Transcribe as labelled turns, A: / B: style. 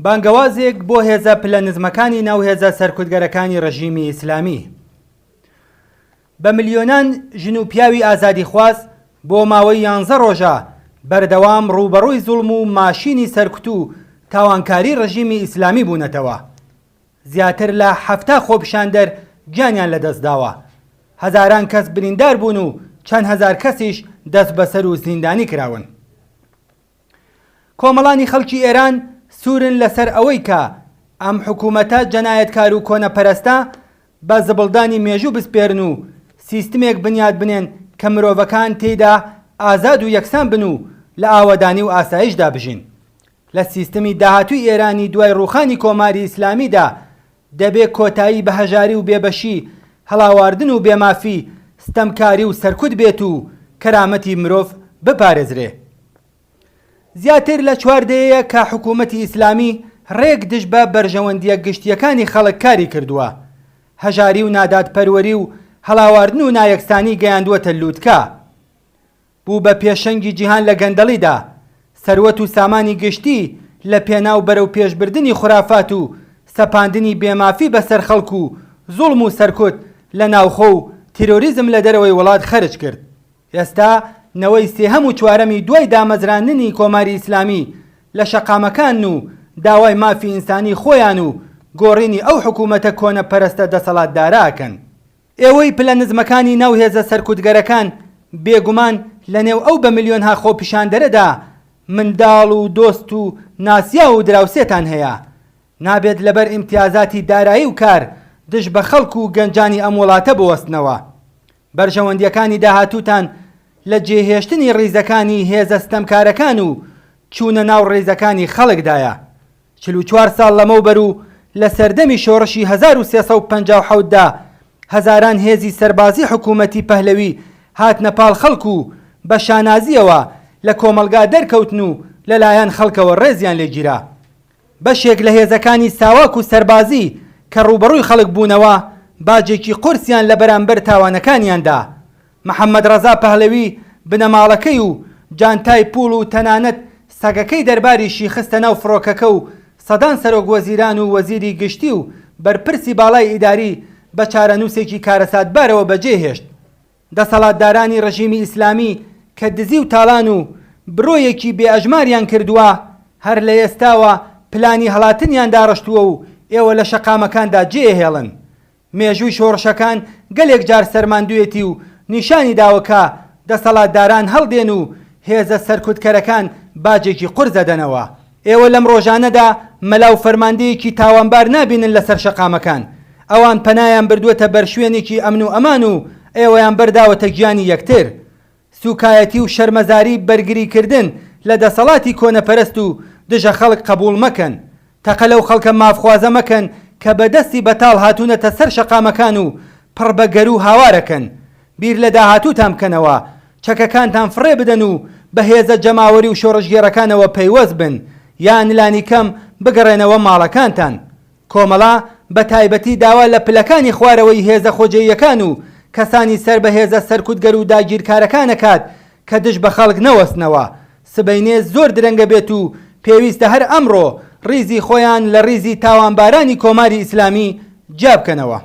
A: بانگەوازێک بۆ هێزە پلە نزمەکانی ناو هێزە سەرکوتگەرەکانی ڕژیمی ئیسلامی. بە ملیۆنان ژن و پیاوی ئازادیخواز بۆ ماوەی یانزە ڕۆژە بەردەوام ڕووبەڕووی زوڵم و ماشینی سەرکوت و تاوانکاری ڕژیمی ئیسلامی بوونەتەوە. زیاتر لە 70 خۆپیشاندەر گیانیان لەدەستداوە، هەزاران کەس بریندار بوون و چەند هەزار کەسیش دەستبەسەر و زیندانی کراون. کۆمەڵانی خەڵکی ئێران سوورن لەسەر ئەوەی کە ئەم حکوومەتە جەنایەتکار و کۆنەپەرستە بە زبڵدانی مێژوو بسپێرن و سیستمێک بنیات بنێن کە مرۆڤەکان تێیدا ئازاد و یەکسان بن و لە ئاوەدانی و ئاسایشدا بژین. لە سیستمی داهاتووی ئێرانی دوای ڕووخانی کۆماری ئیسلامیدا دەبێ کۆتایی بە هەژاری و بێبەشی، هەڵاواردن و بێمافی، ستەمکاری و سەرکوت بێت و کەرامەتی مرۆڤ بپارێزرێ. زیاتر لە چوار دەیەیە کە حکوومەتی ئیسلامی ڕێک دژ بە بەرژەوەندییە گشتییەکانی خەڵک کاری کردووە. هەژاری و نادادپەروەری و هەڵاواردن و نایەکسانی گەیاندووەتە لووتکە. بوو بە پێشەنگی جیهان لە گەندەڵیدا، سەروەت و سامانی گشتی لە پێناو بەرەوپێشبردنی خورافات و سەپاندنی بێمافی بەسەر خەڵک و زوڵم و سەرکوت لە ناوخۆ و تیرۆریزم لە دەرەوەی وڵات خەرج کرد. ئێستا نەوەی سێهەم و چوارەمی دوای دامەزراندنی کۆماری ئیسلامی لە شەقامەکانن و داوای مافی ئینسانی خۆیان و گۆڕینی ئەو حکوومەتە کۆنەپەرستە دەسەڵاتدارە ئەکەن. ئێوەی پلە نزمەکانی ناو هێزە سەرکوتگەرەکان بێگومان لە نێو ئەو بە ملیۆنها خۆپیشاندەرەدا منداڵ و دۆست و ناسیاو و دراوسێتان هەیە. نابێت لەبەر ئیمتیازاتی دارایی و کار دژ بە خەڵک و گەنجانی ئەم وڵاتە بوەستنەوە. بەرژەوەندییەکانی داهاتووتان لە جێهێشتنی ڕیزەکانی هێزە ستەمکارەکان و چوونە ناو ڕیزەکانی خەڵکدایە. 44 ساڵ لەمەوبەر و لە سەردەمی شۆڕشی 1357 دا هەزاران هێزی سەربازی حکوومەتی پەهلەوی هاتنە پاڵ خەڵک و بە شانازییەوە لە کۆمەڵگا دەرکەوتن و لەلایەن خەڵکەوە ڕێزیان لێگیرا. بەشێک لە هێزەکانی ساواک و سەربازی کە ڕووبەڕووی خەڵک بوونەوە، باجێکی قورسیان لە بەرامبەر تاوانەکانیان دا. محەممەد ڕەزا پەهلەوی، بنەماڵەکەی و جانتای پووڵ و تەنانەت سەگەکەی دەرباریشی خستە ناو فڕۆکەکە و سەدان سەرۆک وەزیران و وەزیری گشتی و بەرپرسی باڵای ئیداری بە چارەنووسێکی کارەساتبارەوە بەجێهێشت. دەسەڵاتدارانی ڕژیمی ئیسلامی کە دزی و تاڵان و برۆیەکی بێ ئەژماریان کردووە، هەر لە ئێستاوە پلانی هەڵاتنیان داڕشتووە و ئێوە لە شەقامەکاندا جێیەهێڵن. مێژووی شۆڕشەکان گەلێک جار سەرماندوویەتی و نیشانی داوە کە دەسەڵاتداران هەڵدێن و هێزە سەرکوتکەرەکان باجێکی قورس دەدەنەوە. ئێوە لەم ڕۆژانەدا مەلا و فەرماندەیەکی تاوانبار نابینن لەسەر شەقامەکان. ئەوان پەنایان بردووەتە بەر شوێنێکی ئەمن و ئەمان و ئێوەیان بەرداوەتە گیانی یەکتر. سووکایەتی و شەرمەزاری بەرگریکردن لە دەسەڵاتی کۆنەپەرست و دژە خەڵک قەبووڵ مەکەن. تەقە لەو خەڵکە مافخوازە مەکەن کە بە دەستی بەتاڵ هاتوونەتە سەر شەقامەکان و پڕ بە گەروو هاوارەکەن. بیر لە داهاتووتان بکەنەوە، چەکەکانتان فڕێ بدەن و بە هێزە جەماوەری و شۆڕشگێڕەکانەوە پەیوەست بن، یان لانیکەم بگەڕێنەوە ماڵەکانتان. کۆمەڵە بە تایبەتی داوا لە پلەکانی خوارەوەی هێزە خۆجێیەکان و کەسانی سەر بە هێزە سەرکوتگەر و داگیرکارەکان ئەکات کە دژ بە خەڵک نەوەستنەوە. سبەینێ زۆر درەنگە بێت و پێویستە هەر ئەمڕۆ ڕیزی خۆیان لە ڕیزی تاوانبارانی کۆماری ئیسلامی جیا بکەنەوە.